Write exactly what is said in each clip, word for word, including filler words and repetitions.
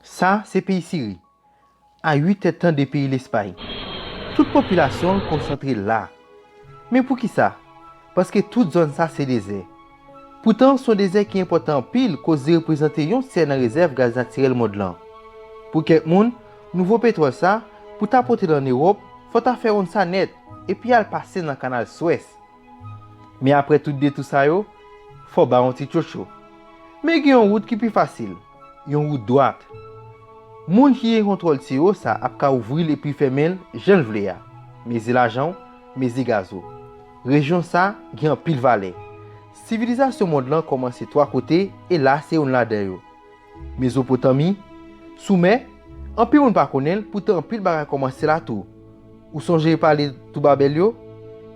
Sa se peyi Siri, a uit èdtan de peyi Lespay. Tout popilasyon l konsantre la. Men poukisa? Paske tout zòn sa se dezè. Poutan, se yon dezè ki enpòtan anpil, koz li reprezante yon tyè nan rezèv gaz natirèl mond lan. Pou kèk moun, nouvo petwòl sa, pou ta pote l ann Ewòp, fò ta fè wonn sa nèt, epi al pase nan Kanal Suez. Men apre tout detou sa yo, fò ba yon ti tchotcho. Men gen yon wout ki pi fasil, yon wout dwat. Moun ki gen kontwòl tiyo sa ap ka ouvri l epi fèmen l jan l vle a. Mezi lajan w, mezi gaz ou. Rejyon sa gen anpil valè. Sivilizasyon mond lan kòmanse twa kote, e la se youn ladan yo. Mezopotami, Soumè, anpil moun pa konnen l, poutan anpil bagay kòmanse la tou. Ou sonje pale tou Babèl yo?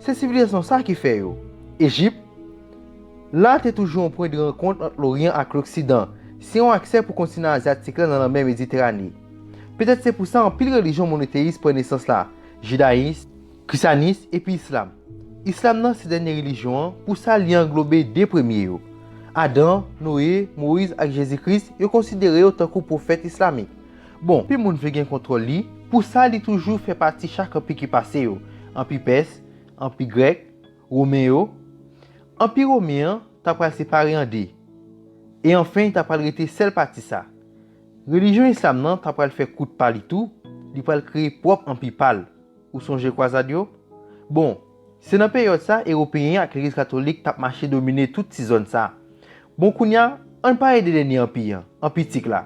Se sivilizasyon sa ki fè yo. Ejip, la te toujou yon pwen de rankont ant Loryan ak Loksidan. Se yon aksè pou kontinan azyatik la nan lanmè Mediterane. Petèt se pou sa anpil relijyon monoteyis pran nesans la, jidayis, Krisyanis epi Islam. Islam nan se dènye relijyon an, pou sa li anglobe de premye yo. Adan, Noye, Moyiz ak Jezi Kris, yo konsidere yo tankou pwofèt islamik. Bon, anpil moun vle gen kontwòl li, pou sa li toujou fè pati chak anpi ki pase yo, anpi Pès, anpi Grèk, Women yo. Anpi Women an ta pral separe an de. E anfen, ta pral rete sèl pati sa. Relijyon Islam nan ta pral fè kout pa li tou, li pral kreye pwòp anpi pa l. Ou sonje kwazad yo? Bon, se nan peryòd sa Ewopeyen ak Legliz Katolik t ap mache domine tout ti zòn sa. Bon, kounye a, ann pale de dènye anpi an, Anpi Tik la.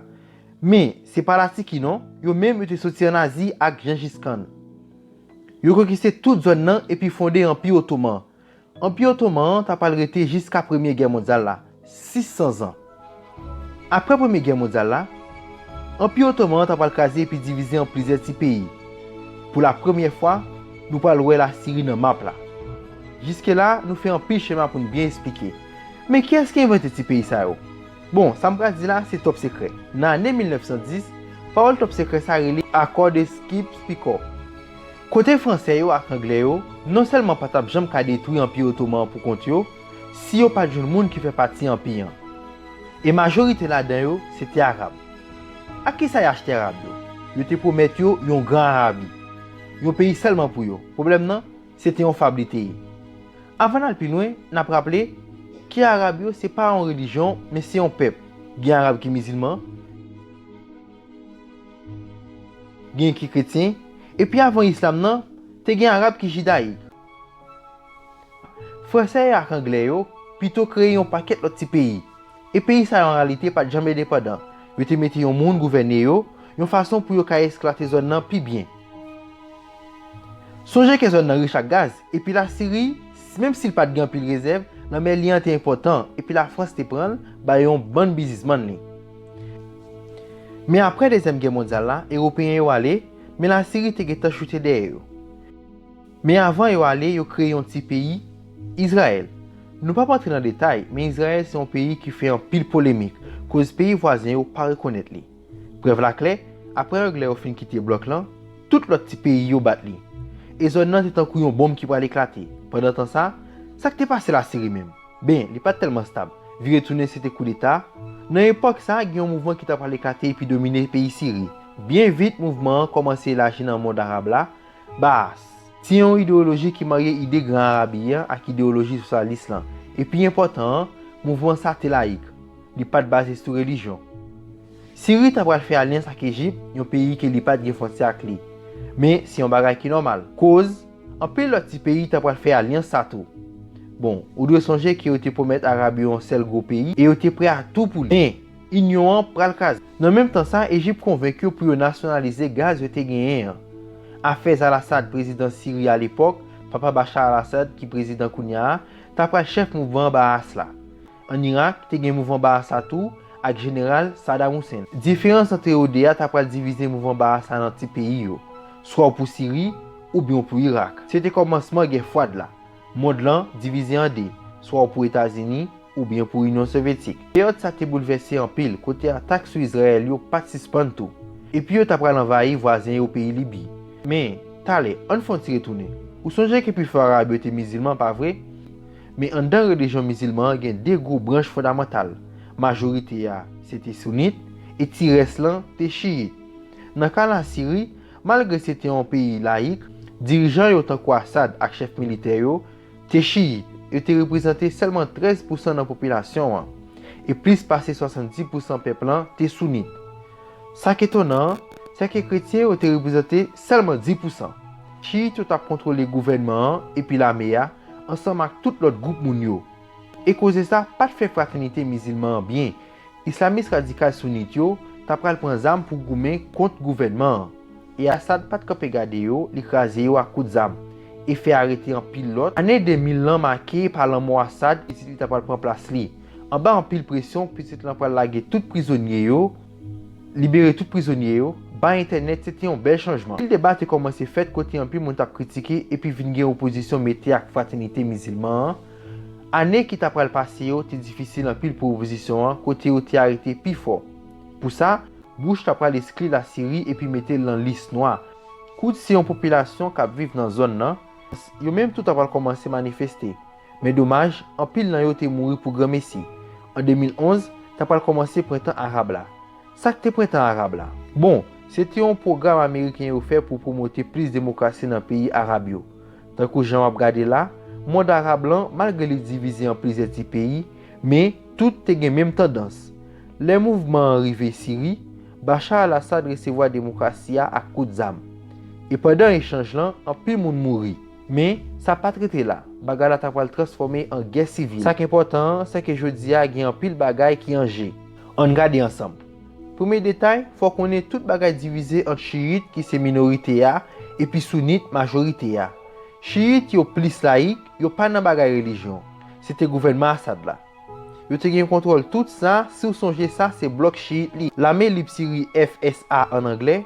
Men, se pa Latiki non, yo menm yo te soti ann Azi ak Jengis Khan. Yo konkiste tout zòn nan epi fonde Anpi Otoman. Anpi Otoman an ta pral rete jiska Premye Gè Mondyal la, sis san zan. Apre Premye Gè Mondyal la, Anpi Otoman an ta pral kraze epi divize an plizyè ti peyi. Pou la premyè fwa, nou pral wè Lasiri nan map la. Jiske la, nou fè anpil chema pou n byen esplike. Men kiyès ki envante ti peyi sa yo? Bon, sa m pral di la, se twòp sekrè. Nan ane mil nèf san dis, pawòl twòp sekrè sa rele Accord de Sykes-Picot. Kote Fransè yo ak Anglè yo non sèlman pa t ap janm ka detwi Anpi Otoman an poukont yo, si yo pa t jwenn moun ki fè pati anpi an. E majorite ladan yo, se te Arab. Ak kisa y achte Arab yo? Yo te pwomèt yo yon gran Arabi. Yon peyi sèlman pou yo. Pwoblèm nan, se te yon fab li te ye. Avan n al pi lwen, n ap raple ke Arab yo se pa yon relijyon, men se yon pèp. Gen Arab ki mizilman, gen ki kretyen, epi avan Islam nan, te gen Arab ki jidayik. Fransè yo ak Anglè yo pito kreye yon pakèt lòt ti peyi. E peyi sa yo an reyalite pa t janm endepandan. Yo te mete yon moun gouvène yo, yon fason pou yo ka esplwate zòn nan pi byen. Sonje ke zòn nan rich ak gaz, epi Lasiri, menm si l pa t gen anpil rezèv, lanmè li an te enpòtan, epi Lafrans te pran l bay yon bann biznismann li. Men apre Dezyèm Gè Mondyal la, Ewopeyen yo ale, men Lasiri te gentan choute dèyè yo. Men avan yo ale, yo kreye yon ti peyi, Izrayèl. Nou p ap antre nan detay, men Izrayèl se yon peyi ki fè anpil polemik, koz peyi vwazen yo pa rekonèt li. Prèv la klè, apre Anglè yo fin kite blòk lan, tout lòt ti peyi yo bat li. E zòn nan te tankou yon bonm ki pral eklate. Pandan tan sa, sa k te pase Lasiri menm? Ben, li pa t tèlman stab. Vire tounen se te koudeta. Nan epòk sa, gen yon mouvman ki ta pral eklate epi domine peyi Siri. Byen vit, mouvman an kòmanse elaji nan mond arab la, Baas. Se yon ideyoloji ki marye ide Gran Arabi an ak ideyoloji sosyalis lan. E pi enpòtan an, mouvman sa te layik. Li pa t baze sou relijyon. Siri ta pral fè alyans ak Ejip, yon peyi ke li pa t gen fwontyè ak li. Men, se yon bagay ki nòmal. Koz, anpil lòt ti peyi ta pral fè alyans sa tou. Bon, ou dwe sonje ke yo te pwomèt Arab yo yon sèl gwo peyi e yo te prè a tou pou li. Men, inyon an pral kraze. Nan menm tan sa, Ejip konvenk yo pou yo nasyonalize gaz yo te genyen an. Hafez al-Assad, prezidan Siri alepòk, papa Bashar al-Assad ki prezidan kounye a, ta pral chèf mouvman Baas la. Ann Irak, te gen mouvman Baas la tou, ak jeneral Saddam Hussein. Diferans ant yo de a ta pral divize mouvman Baas la nan ti peyi yo, swa w pou Siri, oubyen w pou Irak. Se te kòmansman Gè Fwad la. Mond lan divize an de, swa w pou Etazini, oubyen pou Inyon Sovyetik. Peryòd sa te boulvèse anpil, kote atak sou Izrayèl yo pa t sispann tou. Epi yo ta pral anvayi vwazen yo peyi Libi. Men, talè, ann fè yon ti retounen. Ou sonje ke pifò Arab yo te mizilman, pa vre? Men anndan relijyon mizilman an gen de gwo branch fondamantal. Majorite a, se te sounit, e ti rès lan te chiyit. Nan ka Lasiri, malgre se te yon peyi layik, dirijan yo tankou Assad ak chèf militè yo te chiyit. Yo te reprezante sèlman trèz pousan nan popilasyon an, e plis pase swasanndis pousan pèp lan te sounit. Sa k etonan an, se ke kretyen yo te reprezante sèlman dis pousan. Chiyit yo t ap kontwole gouvènman an epi lame a, ansanm ak tout lòt gwoup moun yo. E koze sa pa t fè Fratènite Mizilman an byen. Islamis radikal sounit yo ta pral pran zam pou goumen kont gouvènman an. E Assad pa t kanpe gade yo, li kraze yo ak kout zam e fè arete anpil lòt. Ane de mil lan make pa lanmò Assad, pitit li ta pral pran plas li. Anba anpil presyon, pitit lan pral lage tout prizonye yo, libere tout prizonye yo. Bay entènèt, se te yon bèl chanjman. Anpil deba te kòmanse fèt kote anpil moun t ap kritike epi vin gen opozisyon mete ak Fratènite Mizilman an. Ane ki ta pral pase yo te difisil anpil pou opozisyon an, kote yo te arete pifò. Pou sa, Bush ta pral eskli Lasiri epi mete l nan lis nwa. Koud se yon popilasyon k ap viv nan zòn nan, yo menm tou ta pral kòmanse manifeste. Men domaj, anpil nan yo te mouri pou granmesi. An de mil onz, ta pral kòmanse Prentan Arab la. Sa k te Prentan Arab la? Bon, se te yon pwogram ameriken yo fè pou pwomote plis demokrasi nan peyi arab yo. Tankou jan w ap gade la, mond arab lan, malgre li divize an plizyè ti peyi, men tout te gen menm tandans. Lè mouvman an rive Siri, Bashar al-Assad resevwa demokrasi a ak kout zam. E pandan echanj lan, anpil moun mouri. Men, sa pa t rete la. Bagay la ta pral transfòme an gè sivil. Sa k enpòtan an, se ke jodi a gen anpil bagay ki an je. Ann gade ansanm. Premye detay, fò w konnen tout bagay divize ant chiyit, ki se minorite a, epi sounit, majorite a. Chiyit yo plis layik, yo pa nan bagay relijyon. Se te gouvènman Assad la. Yo te gen kontwòl tout sa, si w sonje sa, se blòk chiyit li. Lame Lib Siri, F S A an anglè,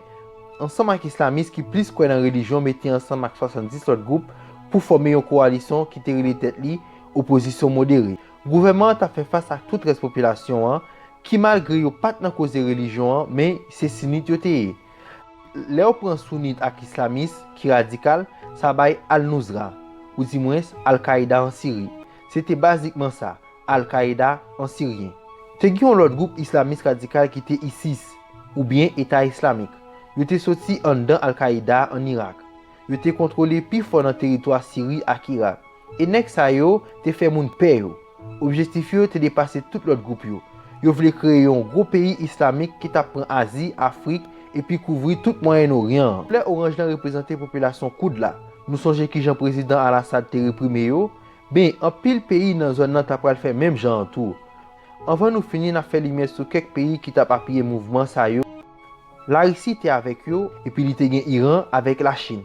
ansanm ak islamis ki plis kwè nan relijyon, mete ansanm ak swasanndis lòt gwoup pou fòme yon kowalisyon ki te rele tèt li Opozisyon Modere. Gouvènman an t ap fè fas ak tout rès popilasyon an, ki malgre yo pa t nan koze relijyon an, men se sinit yo te ye. Lè w pran sounit ak islamis ki radikal, sa bay Al-Nusra, oudimwens Al-Qaida an Siri. Se te bazikman sa, Al-Qaida an siryen. Te gen yon lòt gwoup islamis radikal ki te ISIS, oubyen Eta Islamik. Yo te soti anndan Al-Qaida an Irak. Yo te kontwole pifò nan teritwa Siri ak Irak. E nèg sa yo te fè moun pè yo. Objektif yo te depase tout lòt gwoup yo. Yo vle kreye yon gwo peyi islamik ki t ap pran Azi, Afrik, epi kouvri tout Mwayen Oryan an. Koulè oranj lan reprezante popilasyon koud la. Nou sonje kijan Prezidan Al-Assad te reprime yo? Ben, anpil peyi nan zòn nan ta pral fè menm jan an tou. Anvan nou fini, n ap fè limyè sou kèk peyi ki t ap apiye mouvman sa yo. Larisi te avèk yo, epi li te gen Iran avèk Lachin.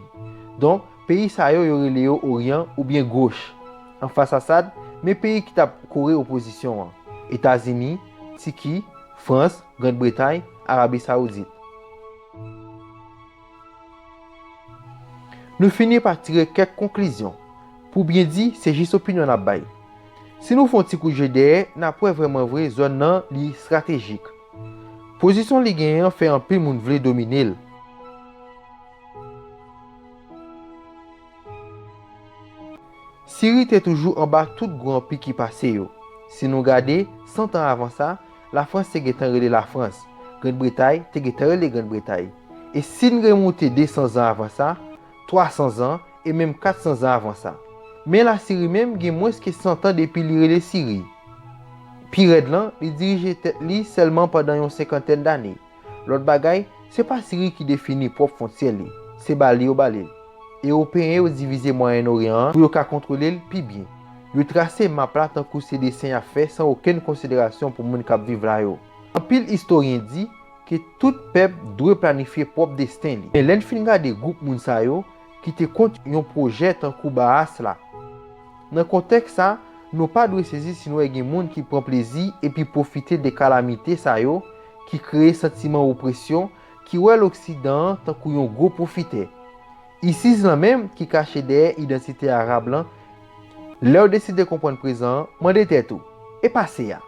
Donk, peyi sa yo, yo rele yo Oryan oubyen Goch. Anfas Assad, men peyi ki t ap kore opozisyon an: Etazini, Tiki, Frans, Grann Bretay, Arabi Sawoudit. Nou fini pa tire kèk konklizyon. Pou byen di, se jis opinyon n ap bay. Si nou fè yon ti kout je dèyè, n ap wè vrèman vre zòn nan li estratejik. Pozisyon li genyen an fè anpil moun vle domine l. Siri te toujou anba tout gwo anpi ki pase yo. Si nou gade, san tan avan sa, Lafrans te gentan rele Lafrans, Grann Bretay te gentan rele Grann Bretay. E si n remoute de san zan avan sa, twa san zan, e menm kat san zan avan sa. Men Lasiri menm gen mwens ke san tan depi li rele Siri. Pi rèd lan, li dirije tèt li sèlman pandan yon senkantèn dane. Lòt bagay, se pa Siri ki defini pwòp fwontyè li, se bale yo bale l. Ewopeyen yo divize Mwayen Oryan an pou yo ka kontwole l pi byen. Yo trase map la tankou se desen y ap fè san okenn konsiderasyon pou moun k ap viv la yo. Anpil istoryen di ke tout pèp dwe planifye pwòp desten li. Men lè n fin gade gwoup moun sa yo ki te kont yon pwojè tankou Baas la, nan kontèks sa, nou pa dwe sezi si n wè gen moun ki pran plezi epi pwofite de kalamite sa yo ki kreye santiman opresyon, ki wè Loksidan an tankou yon gwo pwofitè. ISIS lan menm ki kache dèyè idantite arab lan, lè w deside konprann prezan an, mande tèt ou, e pase a?